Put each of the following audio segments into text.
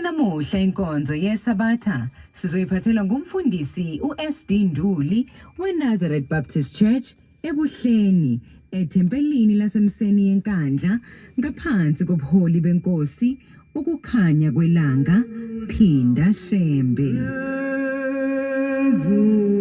Eyanamuhla inkonzo yeSabatha sizoyiphathelwa ngumfundisi uSD Nduli weNazareth Baptist Church eBuhleni ethempelini laseMseni yeNkandla ngaphansi kobuholi benkosi ukukhanya kwelanga Phinda Shembe. Zulu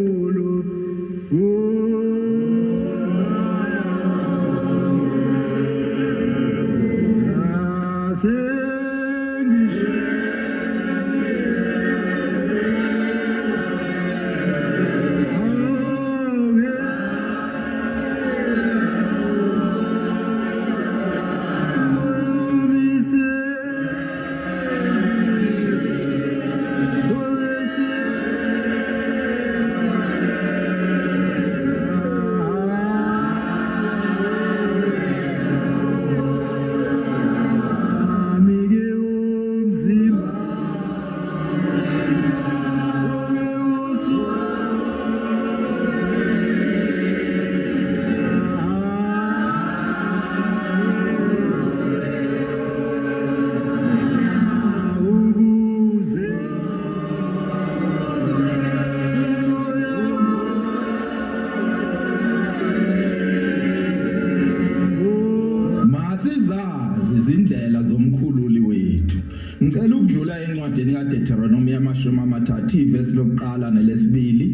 Masizazi izindlela zomkhululi wethu. Ngicela ukudlula encwadini kaDeuteronomy yama-30 ivesi lokuqala nelesibili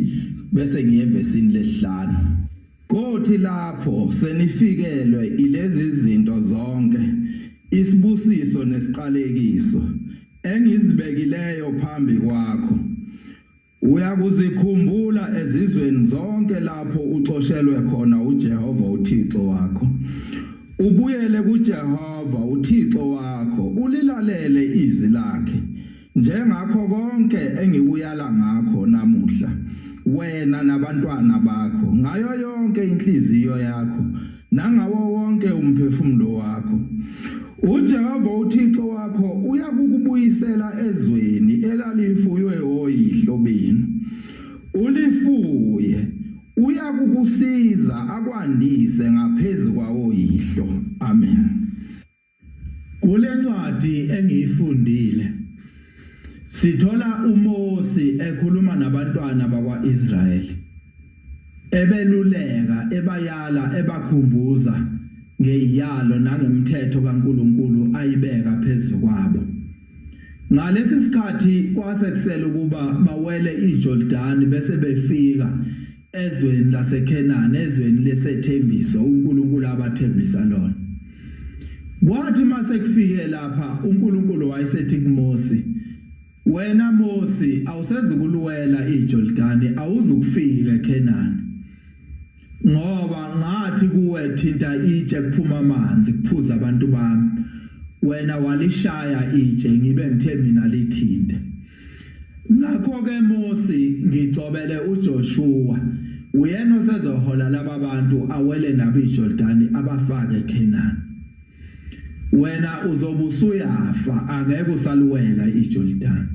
bese ngiye evesini lesihlanu. Kothi lapho senifikelwe ilezi zinto zonke, isibusiso nesiqalekiso engizibekileyo phambi kwakho, uyakuzikhumbula ezizweni zonke lapho uxoshelwe khona uJehova uThixo wakho. Ubuyele kuJehova uThixo wakho, ulilalele izwi lakhe, njengakho konke engikuyala ngakho namuhla, wena nabantwana bakho, ngayo yonke inhliziyo yakho nangawo wonke umphefumulo wakho. uJehova uThixo wakho uyakukubuyisela ezweni elalifuywe oyihlo benu, ulifuye, uyakukusiza akwandise ngaphezu kwawoyihlo. Amen. Kule ncwadi engiyifundile sithola uMose ekhuluma nabantwana bakwaIsrayeli, ebeluleka, ebayala, ebakhumbuza ngeyalo nangemthetho kaNkuluNkulu ayibeka phezu kwabo. Ngalesi sikhathi kwase kusele ukuba bawele iJordani bese befika ezweni laseKhenani, ezweni lesethembiso uNkulunkulu abathembisa lona. Kwathi mase kufike lapha uNkulunkulu wayesethi kuMose, wena Mose awusezukuluwela iJordani, awuzukufika eKhenani, ngoba ngathi kuwe thinta itshe kuphuma amanzi kuphuza abantu bami, wena walishaya itshe ngibe ngithe mina lithinte. Ngakho ke Mose ngigcobele uJoshua, uyena osezohola laba bantu awele nabo iJordani abafake eKhenani. Wena uzobe usuyafa, angeke usaluwela iJordani.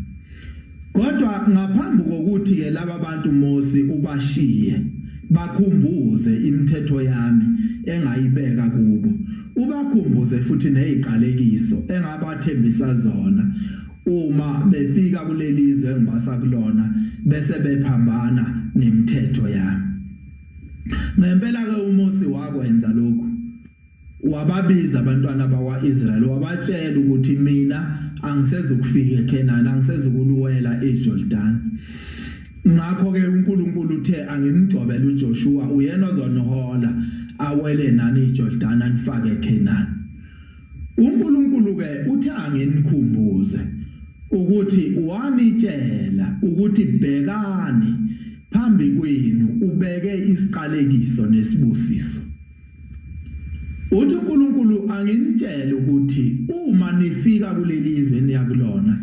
Kodwa ngaphambi kokuthi ke laba bantu Mose ubashiye, bakhumbuze imithetho yami engayibeka kubo, ubakhumbuze futhi neziqalekiso engabathembisa zona uma befika kulelizwe engibasa kulona bese bephambana nemithetho yami. Ngempela ke uMose wakwenza lokhu, wababiza abantwana bakwaIsrayeli, wabatshela ukuthi mina angisezukufika eKhenani, angisezukuluwela iJordani. Ngakho ke uNkulunkulu uthe angimgcobele uJoshua, uyena ozonihola awele nani iJordani anifake eKhenani. uNkulunkulu ke uthe anginikhumbuze ukuthi wanitshela ukuthi bhekani phambi kwenu ubeke isiqalekiso nesibusiso. Uthi uNkulunkulu anginitshele ukuthi uma nifika kulelizwe eniyakulona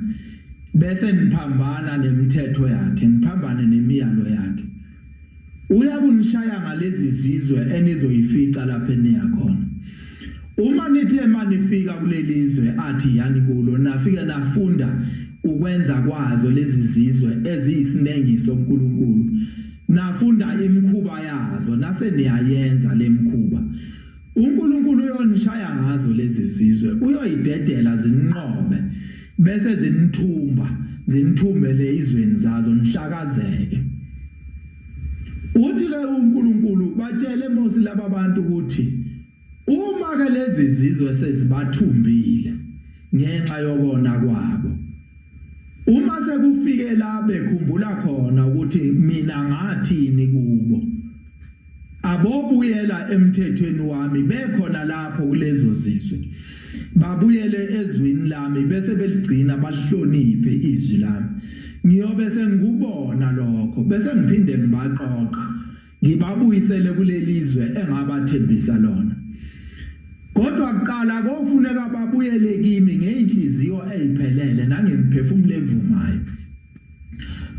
bese niphambana nemithetho yakhe, niphambane nemiyalo yakhe, uyakunishaya ngalezi zizwe enizoyifica lapha eniyakhona. Uma nithe manifika kulelizwe athi yani kulo, nafike nafunda ukwenza kwazo lezi zizwe eziyisinengiso uNkulunkulu, nafunda imikhuba yazo nase niyayenza lemikhuba, uNkulunkulu uyonishaya ngazo lezi zizwe, uyoyidedela zinqobe. Bese zinithumba, zinithumbele izweni zazo, nihlakazeke. Uthi ke uNkulunkulu batshele Mose laba bantu ukuthi uma ke lezi zizwe sezibathumbile ngenxa yokona kwabo, uma sekufike la bekhumbula khona ukuthi mina ngathini kubo, abobuyela emthethweni wami bekhona lapho kulezo zizwe, babuyele ezwini lami bese beligcina, bahloniphe izwi lami, ngiyobe sengikubona lokho, bese ngiphinde ngibaqoqa ngibabuyisele kulelizwe engabathembisa lona. Kodwa kuqala kofuneka babuyele kimi ngeinhliziyo eziphelele nangemphefumulo evumayo,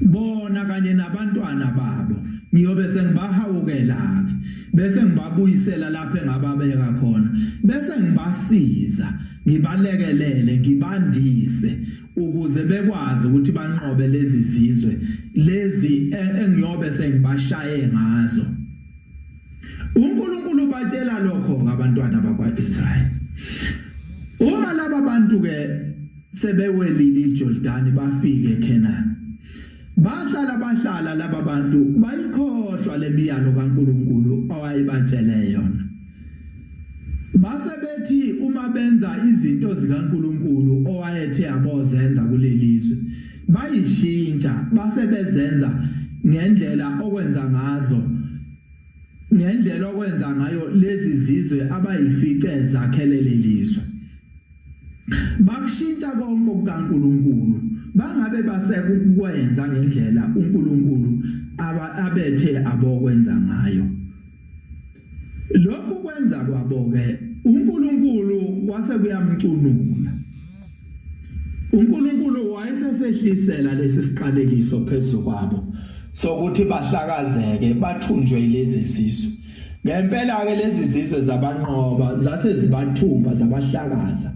bona kanye nabantwana babo. Ngiyobe sengibahawukela ke, bese ngibabuyisela lapho engababeka khona, bese ngibasiza, ngibalekelele, ngibandise ukuze bekwazi ukuthi banqobe lezi zizwe lezi engiyobe sengibashaye ngazo. uNkulunkulu batshela lokho abantwana bakwaIsrayeli. Uma laba bantu ke sebewelile iJordani bafike eKhenani, bahlala laba bantu bayikhohlwa lemiyalo kaNkulunkulu owayebatshele yona. Base bethi uma benza izinto zikaNkulunkulu owayethe abozenza kulelizwe, bayishintsha base bezenza ngendlela okwenza ngazo, ngendlela okwenza ngayo lezi zizwe abayifice zakhele lelizwe. Bakushintsha konke okukaNkulunkulu, bangabe basekukwenza ngendlela uNkulunkulu abethe abokwenza ngayo. Lokhu kwenza kwabo ke uNkulunkulu kwase kuyamcunula. uNkulunkulu wayesesehlisela lesi siqalekiso phezulu kwabo sokuthi bahlakazeke, bathunjwe lezi zizwe. Ngempela ke lezi zizwe zabanqoba, zase zibathumba, zabahlakaza.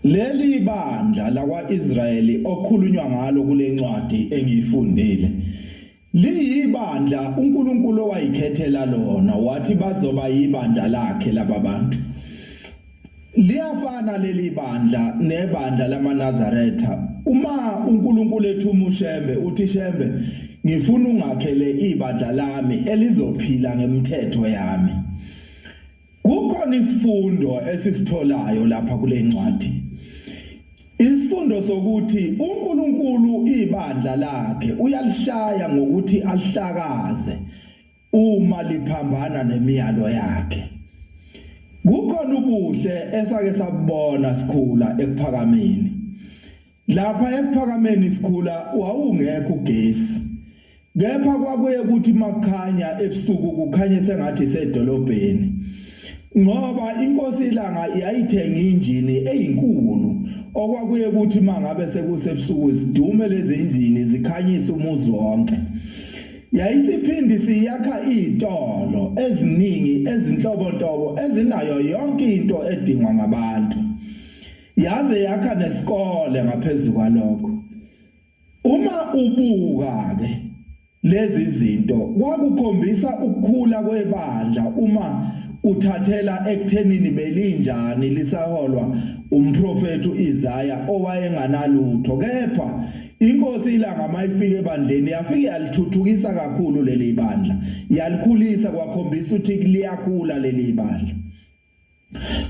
Leli bandla lakwaIsrayeli okhulunywa ngalo kule ncwadi engiyifundile liyibandla uNkulunkulu owayikhethela lona, wathi bazoba yibandla lakhe laba bantu. Liyafana leli bandla nebandla lamaNazaretha. Uma uNkulunkulu ethuma uShembe, uthi Shembe, ngifuna ungakhele ibandla lami elizophila ngemithetho yami. Kukhona isifundo esisitholayo lapha kule ncwadi, isifundo sokuthi uNkulunkulu ibandla lakhe uyalishaya ngokuthi alihlakaze uma liphambana nemiyalo yakhe. Kukhona ubuhle esake sabona sikhula ekuphakameni. Lapha ekuphakameni sikhula wawungekho ugesi, kepha kwakuye ukuthi makukhanya ebusuku kukhanye sengathi isedolobheni, ngoba inkosi ilanga yayithenga injini eyinkulu okwakuye ukuthi mangabe sekusebusuku sidume lezi injini zikhanyisa umuzi wonke. Yayisiphindi siyakha izitolo eziningi ezinhlobonhlobo ezinayo yonke into edingwa ngabantu. Yaze yakha nesikole ngaphezulu kwalokho. Uma ubuka ke lezi zinto, kwakukhombisa ukukhula kwebandla uma uthathela ekuthenini belinjani lisaholwa umprofethi uIsaya owayenganalutho, kepha inkosi ilanga mayifika ebandleni yafike yalithuthukisa kakhulu leli bandla, yalikhulisa, kwakhombisa ukuthi liyakhula leli bandla.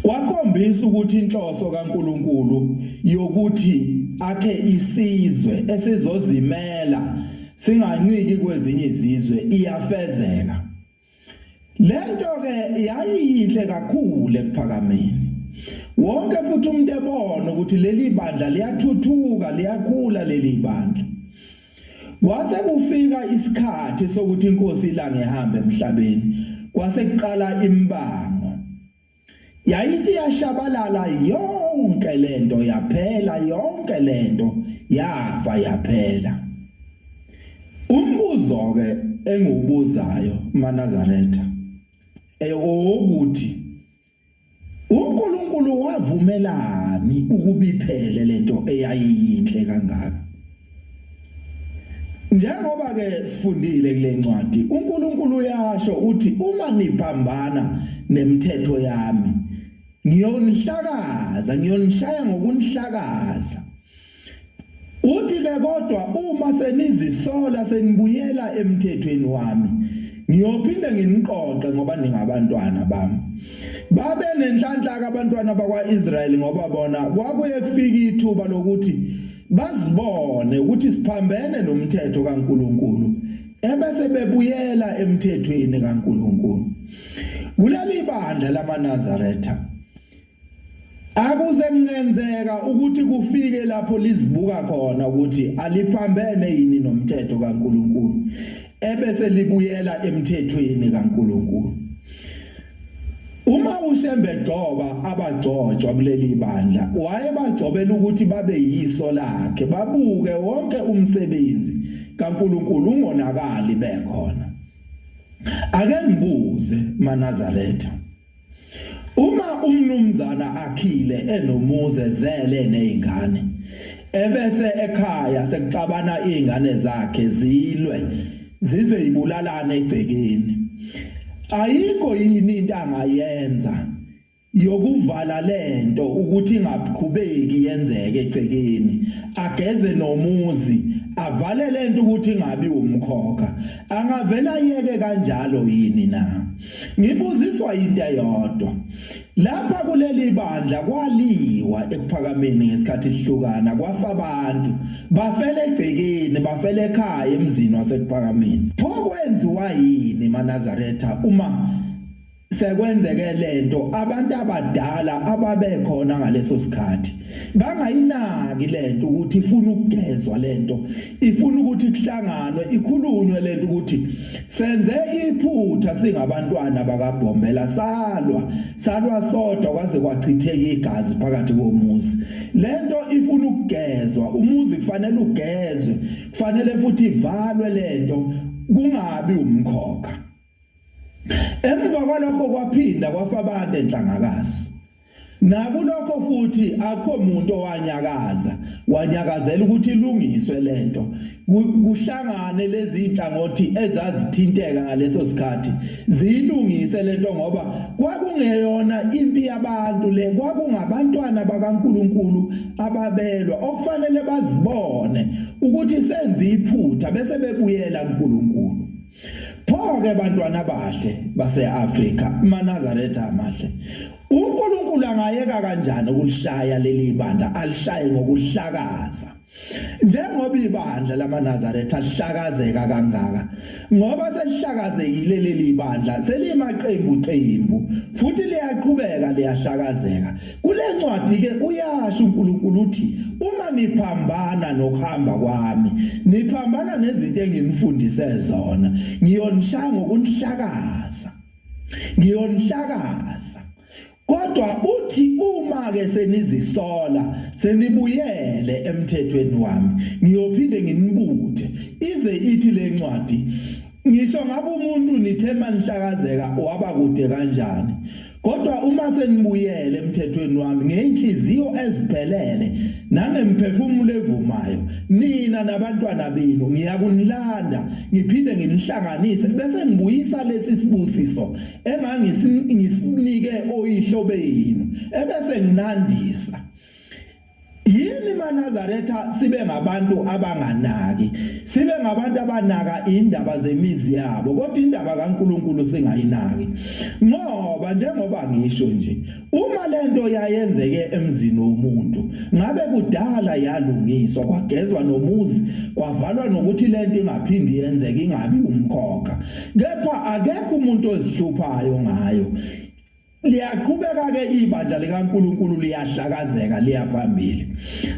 Kwakhombisa ukuthi inhloso kaNkuluNkulu yokuthi akhe isizwe esizozimela singanciki kwezinye izizwe iyafezeka. Lento ke yayiyinhle kakhulu ekuphakameni. Wonke futhi umuntu ebona ukuthi leli bandla liyathuthuka, liyakhula leli bandla. Kwase kufika isikhathi sokuthi inkosi ilanga ihambe emhlabeni, kwase kuqala imbango. Yayisiyashabalala yonke lento, yaphela yonke lento, yafa yaphela. Umbuzo ke engiwubuzayo maNazaretha ukuthi uNkulunkulu wavumelani ukubiphele lento eyayiyinhle kangaka? Njengoba ke sifundile kule ncwadi, uNkulunkulu uyasho uthi uma niphambana nemithetho yami, Ngiyonihlakaza, ngiyonishaya ngokunihlakaza. Uthi ke kodwa uma senizisola senibuyela emthethweni wami, ngiyophinde nginiqoqe ngoba ningabantwana bami. Babe nenhlanhla ke abantwana bakwaIsrayeli ngoba bona kwakuye kufika ithuba lokuthi bazibone ukuthi siphambene nomthetho kaNkuluNkulu ebese bebuyela emthethweni kaNkuluNkulu. Kuleli bandla lamaNazaretha akuze kungenzeka ukuthi kufike lapho lizibuka khona ukuthi aliphambene yini nomthetho kaNkuluNkulu ebese libuyela emthethweni kaNkuluNkulu. Uma uShembe gcoba abagcotshwa kuleli bandla, wayebagcobela ukuthi babe yiso lakhe, babuke wonke umsebenzi kaNkuluNkulu ungonakali bekhona. Ake ngibuze maNazaretha, uma umnumzana akhile enomuzi ezele nezingane, ebese ekhaya sekuxabana izingane zakhe zilwe zize ibulalane egcekeni, ayikho yini into angayenza yokuvala lento ukuthi ingaqhubeki yenzeke egcekeni, ageze nomuzi, avale lento ukuthi ingabi umkhokha? Angavela yeke kanjalo yini na? Ngibuziswa into eyodwa lapha kuleli bandla. Kwaliwa ekuphakameni ngesikhathi sihlukana, kwafa abantu, bafele egcekeni, bafele ekhaya emzini wasekuphakameni. Pho kwenziwa yini maNazaretha uma sekwenzeke lento abantu abadala ababekhona ngaleso sikhathi bangayinaki lento ukuthi ifuna ukugezwa lento, ifuna ukuthi kuhlanganwe ikhulunywe lento ukuthi senze iphutha singabantwana bakaBhombela, salwa salwa sodwa kwaze kwachitheka igazi phakathi komuzi. Lento ifuna ukugezwa, umuzi kufanele ugezwe, kufanele futhi ivalwe lento kungabi umkhokha. Emva kwalokho kwaphinda kwafa abantu enhlangakazi. Nakulokho futhi akho umuntu owanyakaza wanyakazela ukuthi ilungiswe lento, kuhlangane lezi inhlangothi ezazithinteka ngaleso sikhathi zilungise lento, ngoba kwakungeyona impi yabantu le, kwakungabantwana bakaNkuluNkulu ababelwa okufanele bazibone ukuthi senze iphutha bese bebuyela kuNkulunkulu. Pho ke bantwana abahle baseAfrika, maNazaretha amahle, uNkulunkulu angayeka kanjani ukulishaya leli bandla, alishaye ngokuhlakaza njengoba ibandla lamaNazaretha lihlakazeka kangaka? Ngoba selihlakazekile leli bandla, selimaqembu qembu futhi liyaqhubeka liyahlakazeka. Kule ncwadi ke uyasho uNkulunkulu uthi uma niphambana nokuhamba kwami, niphambana nezinto enginifundise zona, ngiyonishaya ngokunihlakaza, ngiyonihlakaza. Kodwa uthi uma ke senizisola senibuyele emthethweni wami, ngiyophinde nginibuthe. Ize ithi lencwadi, ngisho ngabe umuntu nithe manihlakazeka waba kude kanjani, kodwa uma senibuyele emthethweni wami ngeinhliziyo eziphelele nangemphefumulo evumayo, nina nabantwana benu, ngiyakunilanda ngiphinde nginihlanganise bese ngibuyisa lesi sibusiso engangisinike oyihlo benu ebese nginandisa. Yini maNazaretha sibe ngabantu abanganaki, sibe ngabantu abanaka indaba zemizi yabo kodwa indaba kaNkuluNkulu singayinaki? Ngoba njengoba ngisho nje, uma lento yayenzeke emzini womuntu ngabe kudala yalungiswa, kwagezwa nomuzi, kwavalwa nokuthi lento ingaphindi yenzeke, ingabi umkhokha. Kepha akekho umuntu ozihluphayo ngayo. Liyaqhubeka ke ibandla likaNkuluNkulu liyahlakazeka liyaphambili.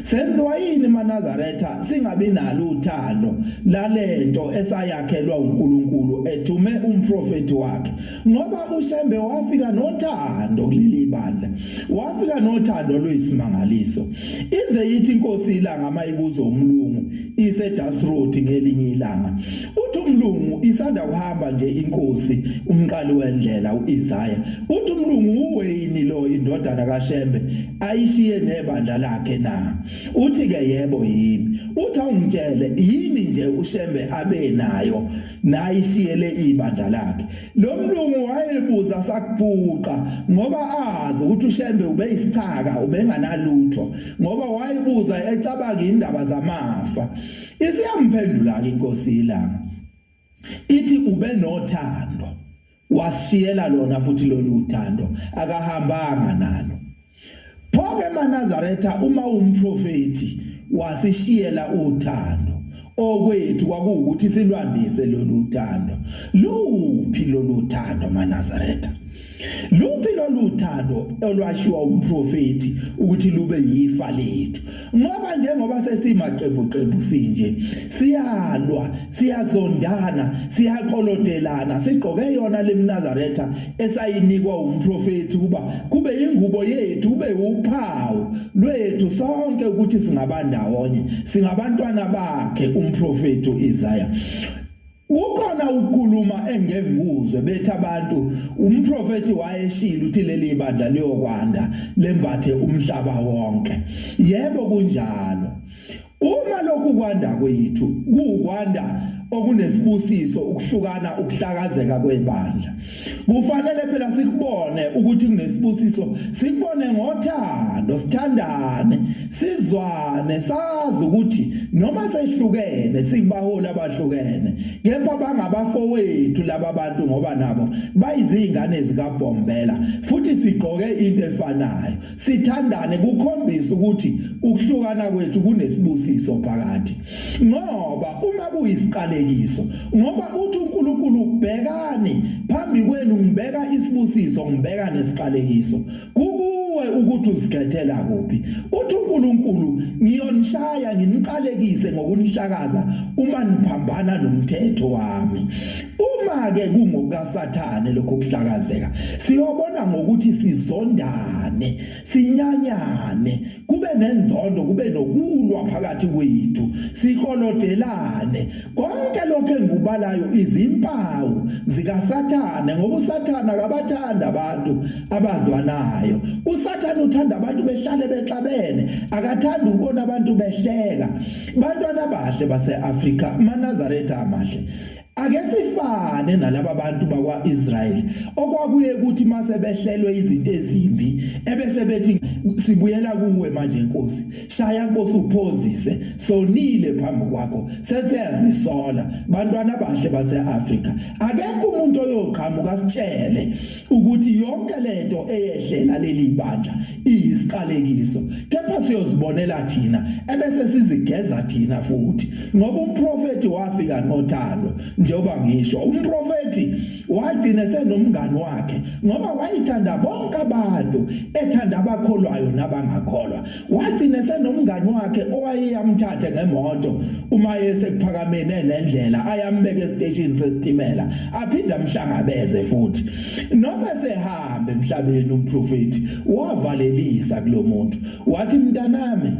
Senziwa yini maNazaretha singabi nalo uthando lalento esayakhelwa uNkulunkulu ethume umprofeti wakhe? Ngoba uShembe wafika nothando kuleli bandla, wafika nothando luyisimangaliso. Ize yithi inkosi ilanga mayibuzo umlungu ise Road ngelinye ilanga, uthi umlungu isanda kuhamba nje inkosi umqali wendlela uIsaiah, uthi umlungu Umlungu uweyini lo indodana kaShembe ayishiye nebandla lakhe na? Uthi ke yebo yimi. Uthi awungitshele yini nje uShembe abe nayo nayishiyele ibandla lakhe. Lo mlungu wayebuza sakubhuqa ngoba azi ukuthi uShembe ubeyisichaka, ubenganalutho, ngoba wayebuza ecabanga indaba zamafa. Isiyamphendula ke inkosi iLanga ithi ube nothando, wasishiyela lona futhi lolu uthando akahambanga nalo. Pho ke maNazaretha, uma umprofeti wasishiyela uthando, okwethu kwakuwukuthi silwandise lolu thando. Luphi lolu thando maNazaretha? Luphi lolu thando olwashiwa umprofeti ukuthi lube yifa lethu? Ngoba njengoba sesimaqembu qembu sinje, siyalwa, siyazondana, siyaqolodelana, sigqoke yona lemNazaretha esayinikwa umprofeti kuba kube ingubo yethu, kube uphawu lwethu sonke ukuthi singabandawonye, singabantwana bakhe umprofeti uIsaya. Kukhona ukukhuluma engenguzwe bethi abantu umprofeti wayeshilo uthi leli bandla liyokwanda lembathe umhlaba wonke. Yebo kunjalo. Uma lokhu kwanda kwethu kuwukwanda okunesibusiso, ukuhlukana ukuhlakazeka kwebandla, kufanele phela sikubone ukuthi kunesibusiso, sikubone ngothando, sithandane, sizwane, sazi ukuthi noma sehlukene sikubaholi abahlukene, kepha bangabafowethu laba bantu ngoba nabo bayizingane zikaBhombela futhi sigqoke into efanayo. Sithandane kukhombisa ukuthi ukuhlukana kwethu kunesibusiso phakathi, ngoba uma kuyisiqalekiso, ngoba uthi uNkulunkulu bhekani phambi kwenu ngibeka isibusiso, ngibeka nesiqalekiso, kukuwe ukuthi uzikhethela kuphi. Uthi uNkulunkulu ngiyonishaya nginiqalekise ngokunihlakaza uma niphambana nomthetho wami. Uma ke kungokukaSathane lokho kuhlakazeka, siyobona ngokuthi sizondane, sinyanyane, kube nenzondo, kube nokulwa phakathi kwethu, sikolodelane. Konke lokho engikubalayo izimpawu zikaSathane, ngoba uSathane akabathanda abantu abazwanayo. uSathane uthanda abantu behlale bexabene, akathanda ukubona abantu behleka. Bantwana abahle baseAfrika, maNazaretha amahle, ake sifane nalaba bantu bakwaIsrael okwakuye ukuthi mase behlelwe izinto ezimbi ebese bethi sibuyela kuwe manje Nkosi, shaya Nkosi uphozise, sonile phambi kwakho, sesiyazisola. Bantwana abahle baseAfrika, akekho umuntu oyoqhamuka sitshele ukuthi yonke lento eyehlela leli bandla iyisiqalekiso, kepha siyozibonela thina ebese sizigeza thina futhi, ngoba umprofeti wafika nothando. Njengoba ngisho, umprofeti wagcina senomngani wakhe ngoba wayithanda bonke abantu, ethanda abakholwayo nabangakholwa. Wagcina senomngani wakhe owayeyamthatha ngemoto uma yesekuphakamene nendlela, ayambeka estation sesitimela, aphinda amhlangabeze futhi. Noma sehambe emhlabeni umprofeti wavalelisa kulomuntu, wathi mntanami,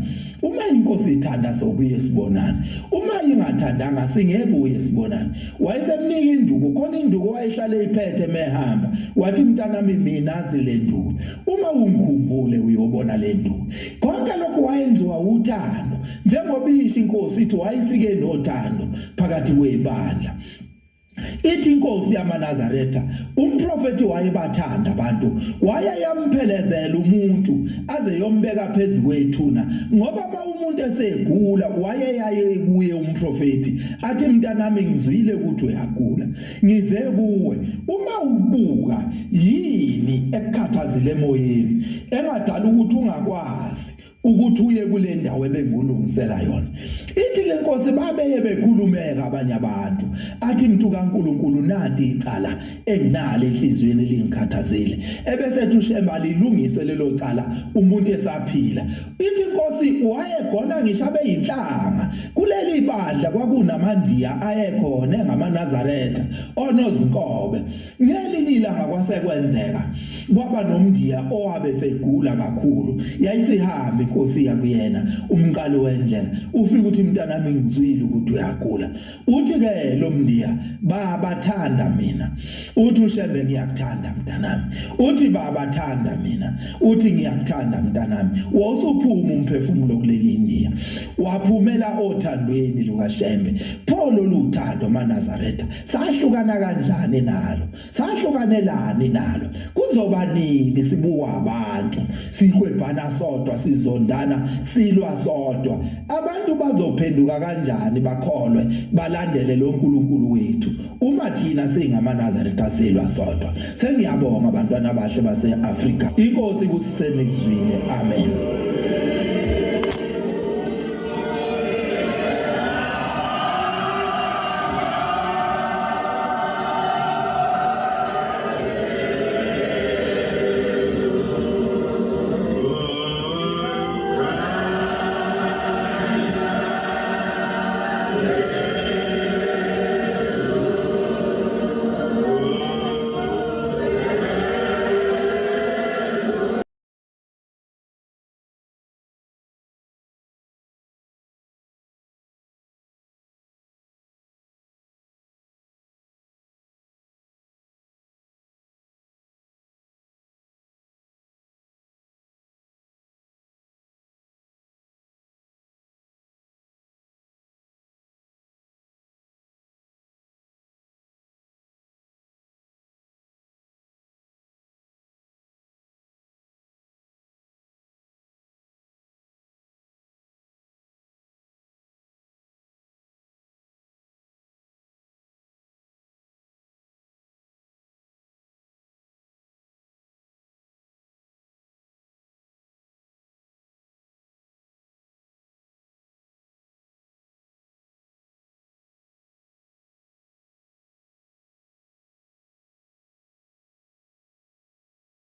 uma inkosi ithanda sobuye sibonane, uma ingathandanga singebuye sibonane. Wayesemnika induku, khona induku wayehlale iphethe mehamba, wathi mntanami mina nansi le nduku, uma ungikhumbule uyobona le nduku. Konke lokho wayenziwa uthando, njengoba isho inkosi ithi wayifike nothando phakathi kwebandla. Ithi inkosi yamaNazaretha umprofeti wayebathanda abantu, wayeyamphelezela umuntu aze yombeka phezulu kwethuna, ngoba uma umuntu esegula wayeyaye kuye umprofeti athi mntanami ngizwile ukuthi uyagula, ngize kuwe, uma ubuka yini ekukhathazile emoyeni engadala ukuthi ungakwazi ukuthi uye kule ndawo ebengulungisela yona. Ithi ke inkosi babeye bekhulumeka abanye abantu, athi mntu kaNkuluNkulu nanti icala enginalo enhliziyweni lingikhathazile, ebese ethi uShemba lilungiswe lelo cala umuntu esaphila. Ithi inkosi wayegona ngisho abeyinhlanga kuleli Ibandla kwakunamandiya ayekhona engamaNazaretha onozinkobe. Ngelinye ilanga kwasekwenzeka kwaba nomndiya owabe segula kakhulu, yayisihamba inkosi yakuyena umqali wendlela. Ufika uthi, mntanami, ngizwile ukuthi uyagula. Uthi ke lo mndiya, baba thanda mina. Uthi uShembe, ngiyakuthanda mntanami. Uthi, baba thanda mina. Uthi, ngiyakuthanda mntanami. Wawusuphuma umphefumulo kuleli India, waphumela othandweni lukaShembe. Pho lolu uthando maNazaretha sahlukana kanjani nalo? Sahlukanelani nalo? Kuzoba nini sibukwa abantu sikwebhana sodwa, sizondana, silwa sodwa? Abantu bazophenduka kanjani bakholwe balandele lo nkulunkulu wethu uma thina singamaNazaretha silwa sodwa? Sengiyabonga, abantwana abahle base-Afrika. Inkosi kusiseni kuzwile. Amen.